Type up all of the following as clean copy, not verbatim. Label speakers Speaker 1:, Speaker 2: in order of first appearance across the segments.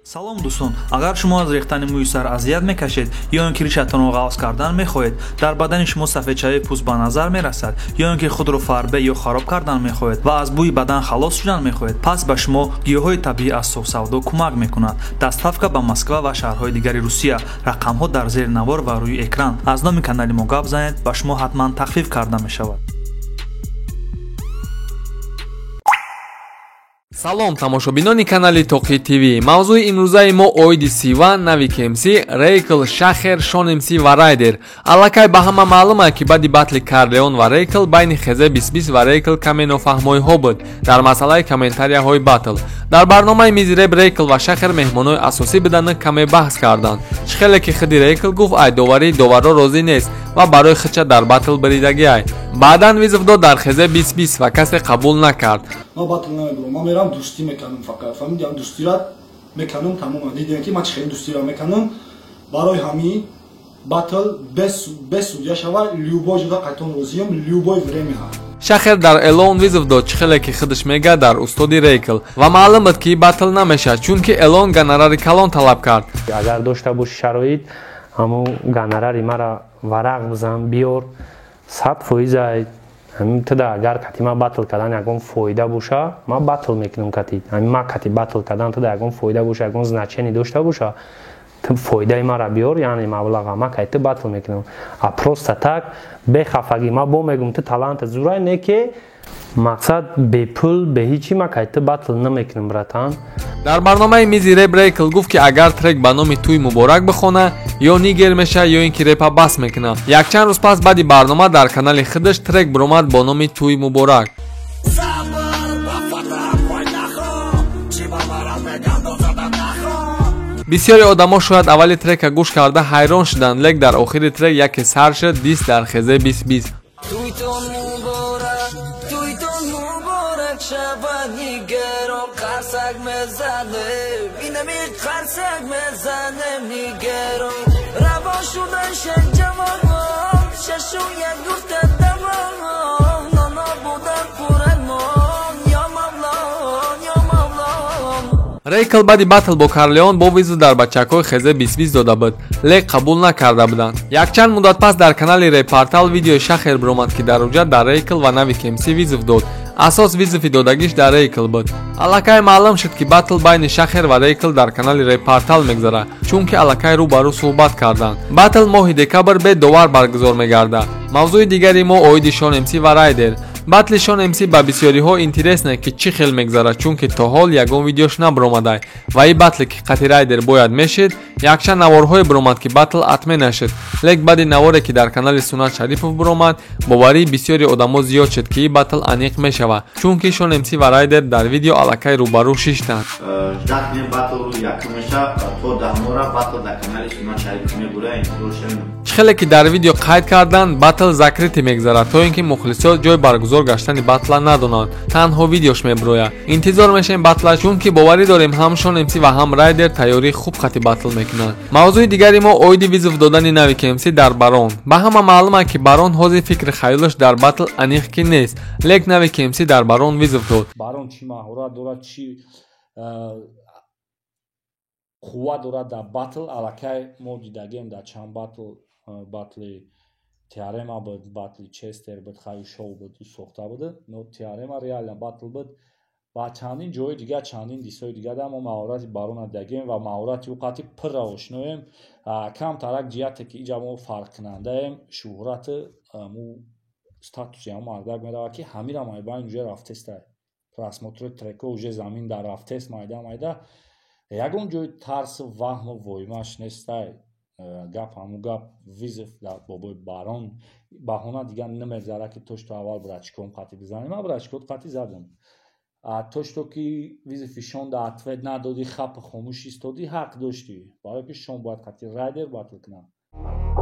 Speaker 1: Салом дӯстон, агар шумо аз рехтани мӯи сар азият мекашед ё ин ки ришатонро ғафз кардан мехоҳед, дар бадани шумо сафедшавии пӯст ба назар мерасад, ё ин ки худро фарбе ё хароб кардан мехоҳед ва аз бӯи бадан халос шудан мехоҳед, пас ба шумо гиёҳҳои табиӣ аз Софсавдо кӯмак мекунад. Доставка ба Москва ва шаҳрҳои дигари Русия. Рақамҳо дар зери навор ва рӯи экран. Аз номи канали мо гап занед, ба шумо ҳатман тахфиф карда мешавад.
Speaker 2: Салом тамошобинони канали Тоқи ТВ. Мавзӯи имрӯзаи мо оиди Сиван, Навик МС, Рейкл, Шахер, Шон МС ва Райдер. Аллакай ба ҳама маълум аст, ки баъди батли Карлеон ва Рейкл байни Хезе 2020 ва Рейкл каме нофаҳмоиҳо буд дар масъалаи комментарияҳои батл. Дар барномаи мизи реп Рейкл ва Шахер меҳмонҳои асосӣ буданд, каме баҳс карданд. Чӣ хеле ки худи Рейкл гуфт, ай доварии доварро розӣ нест ва барои худша дар батл биридагиай. Баъдан вызов дод дар Хезе 2020 ва касе қабул накард.
Speaker 3: Ман батл намебурам, ман мерам дӯстӣ мекунам, фақат фаҳмидӣ, дӯстиро мекунам тамоман. Дидем ки ман чӣ хеле дӯстиро мекунам. Барои ҳамин батл без судья шава, любой ҷода қайтон розиям, любой время.
Speaker 2: Шахер дар Элон вызов дод, чӣ хеле ки худаш мега дар устоди Рейкл, ва маълум буд, ки батл намешавад, чунки Элон гонорари калон талаб кард.
Speaker 4: Агар дошта боши шароит, ҳамон гонорари мара варақ бизан, биёр, 100% ҳамин туда. Агар кати ма батл кардан ягон фоида боша, ма батл мекунам кати. Ҳамин ма кати батл кардан туда ягон фоида боша, ягон значение дошта боша, ту фоидаи мара биёр, яъне маблаға, ма кати ту батл мекунам. А просто так бехафагӣ ма бо мегум, ту таланта зурай, не ки мақсад бепул беҳичи ма кати ту батл намекунам, братан.
Speaker 2: Дар барномаи мизи реп Рейкл гуфт, ки агар трек ба номи Туй Муборак бихона, ё нигер меша, ё ин ки репа бас мекунад. Якчанд рӯз пас баъди барнома дар канали худаш трек биромад бо номи Туй Муборак. Бисёри одамо шояд аввали трека гӯш карда ҳайрон шуданд, лек дар охири трек яке сар шуд дис дар Хезе 2020. Рейкл баъди батл бо Карлеон бо вызов дар бачакҳои Хезе 2020 дода буд, лек қабул накарда буданд. Якчанд муддат пас дар канали Репортал видеои Шахер биромад, ки дар уҷа дар Рейкл ва Навик МС вызов дод. Асос вызови додагиш дар Рейкл буд. Аллакай маълум шуд, ки батл байни Шахер ва Рейкл дар канали Репортал мегзарад, чунки аллакай рӯ ба рӯ суҳбат карданд. Батл моҳи декабр бе довар баргузор мегардад. Мавзӯи дигари мо оиди Шон МС ва Райдер. Батли Шон МС ба бисёриҳо интересне, ки чӣ хел мегзарад, чунки то ҳол ягон видеош набиромадай. Ва ин батле ки қати Райдер бояд мешид, якчанд наворҳое биромад, ки батл атме нашуд. Лек баъди наворе, ки дар канали Сунат Шарипов биромад, боварии бисёри одамо зиёд шуд, ки ин батл аниқ мешавад, чунки Шон МС ва Райдер дар видео аллакай рӯбарӯ шиштанд. Чӣ хеле ки дар видео қайд карданд, батл закрытый мегзарад, то ин ки мухлисот ҷой баргузор гаштани батла надонанд, танҳо видеош мебирояд. Интизор мешавем батла, чунки боварӣ дорем ҳам Шон МС ва ҳам Райдер тайёрии хуб хати батл мекунанд. Мавзӯи дигари мо оиди вызов додани Навик МС дар Барон. Ба ҳама маълум аст, ки Барон ҳозир фикри хаёлаш дар батл аниқ ки нест, лек Навик МС дар Барон вызов дод.
Speaker 5: Барон чӣ маҳорат дорад, чӣ қувва дорад дар батл, аллакай мо дидагем дар чанд батл, батли Теорема буд, батли Честер буд, хаю шоу буд, сохта буд, но Теорема реально батл буд ва чандин ҷои дигар, чандин дисҳои дигар мо маҳорати Барона дидагем ва маҳорати ӯ қати пурра ошноем. Камтарак ҷиҳате ки иҷа мо фарқкунандаем, шӯҳрати му статуси ҳамо мардак меравад, ки ҳамира майбайн уже рафтеста, просмотри трекҳо уже замин дар рафтест, майда майда, ягон ҷои тарсу ваҳму воимаш нестай. Гап ҳамун гап, вызов дар бобои Барон баҳона дигар намегзарад, ки то что аввал брачком қати бизанем, ман брачкот қати задам. То что ки вызови Шон да ответ надодӣ, хапи хомӯш истодӣ, ҳақ доштӣ, барое ки Шон бояд қати Райдер батл кунад.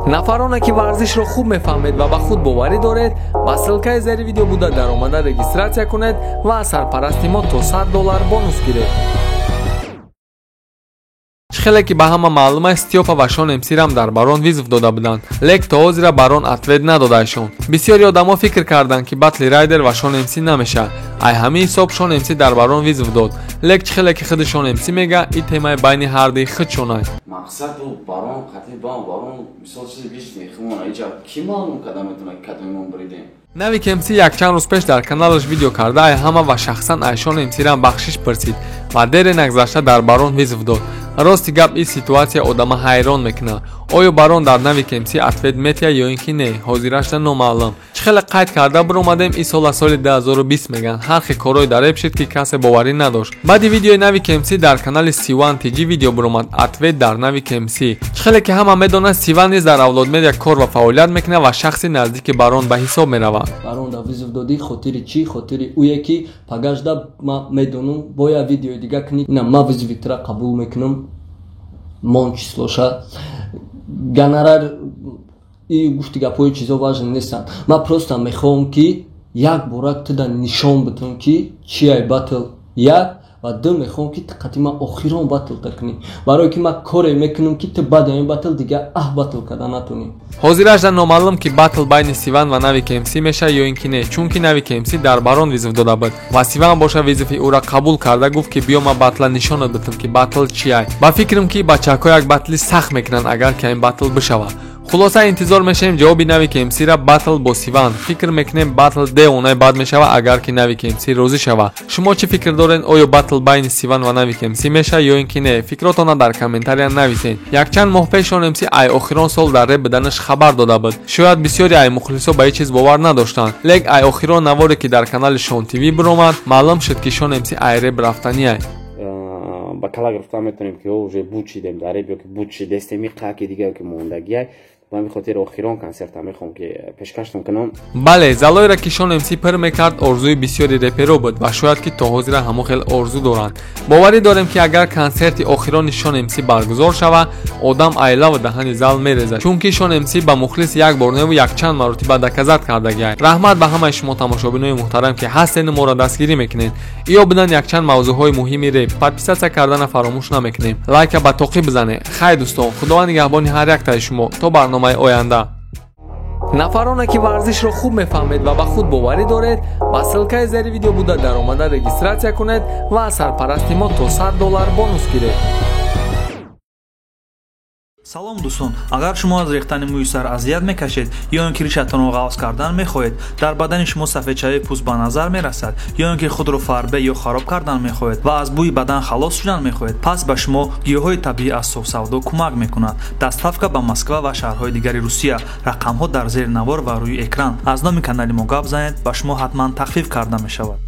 Speaker 2: Нафароне ки варзишро хуб мефаҳмед ва ба худ боварӣ доред, ба ссылкаи зери видео буда даромада регистрация кунед ва аз сарпарасти мо то $100 бонус гиред. Хеле ки ба ҳама маълум аст, Стёпа ва Шон МС рам дар Барон вызов дода буданд, лек то ҳозира Барон ответ надодаашон. Бисёри одамо фикр карданд, ки батли Райдер ва Шон МС намеша. Ай ҳамин ҳисоб Шон МС дар Барон вызов дод. Лек чӣ хеле ки худи Шон МС мега, и темаи байни ҳарди худшонай.
Speaker 6: Мақсад барон қатъи барон мисол чизи личный химона иҷа ки маълум карда метавонад, кадомимон бридем.
Speaker 2: Навик МС якчанд рӯз пеш дар каналаш видео карда ай ҳама ва шахсан ай Шон МС рам бахшиш пурсид ва дере нагзашта дар Барон вызов дод. Рости гап, ин ситуация одама ҳайрон мекунад. Оё Барон дар Навик МС ответ метия ё ин ки не, ҳозирашда номаълум. Чӣ хеле қайд карда биромадем, ин сола соли 2020 меган, ҳар хел корҳое дар реп шид, ки касе боварӣ надошт. Баъди видеои Навик МС дар канали Сиван Тҷ видео биромад, ответ дар Навик МС. Чӣ хеле ки ҳама медонад, Сиван низ дар Авлод Медиа кор ва фаъолият мекунад ва шахси наздики Барон ба ҳисоб меравад.
Speaker 7: Барон да вызов додӣ хотири чӣ? Хотири ӯе ки пагашда ма медонам, бояд видеои дига кунӣ. Ина ма вызови тира қабул мекунам, мон числоша гонорар и гуфти гапҳои чизо важен нестанд. Ман просто мехоҳам, ки як бора туда нишон битам, ки чиай батл, як ва ду, мехоҳам, ки ту қати ман охирон батл кунӣ, барое ки ман коре мекунам, ки ту баъди ҳамин батл дига батл карда натонӣ.
Speaker 2: Ҳозирашда номаълум, ки батл байни Сиван ва Навик МС меша ё ин ки не, чунки Навик МС дар Барон вызов дода буд ва Сиван боша вызови ӯра қабул карда гуфт, ки биё, ман батла нишонат битам, ки батл чиай. Ба фикрам, ки бачаҳко як батли сахт мекунанд, агар ки ҳамин батл бишавад. Хулоса, интизор мешавем ҷавоби Навик МСра, батл бо Сиван. Фикр мекунем, батл девонаи бад мешавад, агар ки Навик МС розӣ шавад. Шумо чӣ фикр доред? Оё батл байни Сиван ва Навик МС мешавад ё ин ки не? Фикротонро дар комментария нависед. Якчанд моҳ пеш Шон МС ай охирон сол дар реп буданаш хабар дода буд. Шояд бисёри ай мухлисо ба ин чиз бовар надоштанд, лек ай охирон наворе, ки дар канали Шон ТВ биромад, маълум шуд, ки Шон МС ай реп рафтаниай.
Speaker 6: Ба кала гирифта метавонем, ки уже буд шидем дар реп ё ки буд шидестем, қаки дига ки мондагиай. Ба ҳамин хотир охирон консерта мехоҳам, ки пешкаштон кунам.
Speaker 2: Бале, залоеро, ки Шон МС пир мекард, орзуи бисёри реперо буд ва шояд ки то ҳозира ҳамон хел орзу доранд. Боварӣ дорем, ки агар консерти охирони Шон МС баргузор шавад, одам айлаву даҳани зал мерезад, чунки Шон МС ба мухлис як бор неву якчанд маротиба доказать кардагиай. Раҳмат ба ҳамаи шумо, тамошобинои муҳтарам, ки ҳастену моро дастгирӣ мекунед. Иё буданд якчанд мавзӯъҳои муҳими реп. Подписаться кардана фаромӯш намекунем, лайка ба тоқӣ бизанед. Хайр, дӯстон, Худованд нигаҳбони ҳар яктаи шумо то барномаи оянда. Нафароне, ки варзишро хуб мефаҳмед ва ба худ боварӣ доред, ба ссылкаи зери видео буда даромада регистрация кунед ва аз сарпарасти мо то 100 доллар бонус гиред.
Speaker 1: Салом, дӯстон! Агар шумо аз рехтани мӯи сар азият мекашед ё ин ки ришатонро ғафз кардан мехоҳед, дар бадани шумо сафедшавии пӯст ба назар мерасад, ё ин ки худро фарбе ё хароб кардан мехоҳед ва аз бӯи бадан халос шудан мехоҳед, пас ба шумо гиёҳҳои табиӣ аз Софсавдо кӯмак мекунад. Доставка ба Москва ва шаҳрҳои дигари Русия. Рақамҳо дар зери навор ва рӯи экран. Аз номи канали мо гап занед, ба шумо ҳатман тахфиф карда мешавад.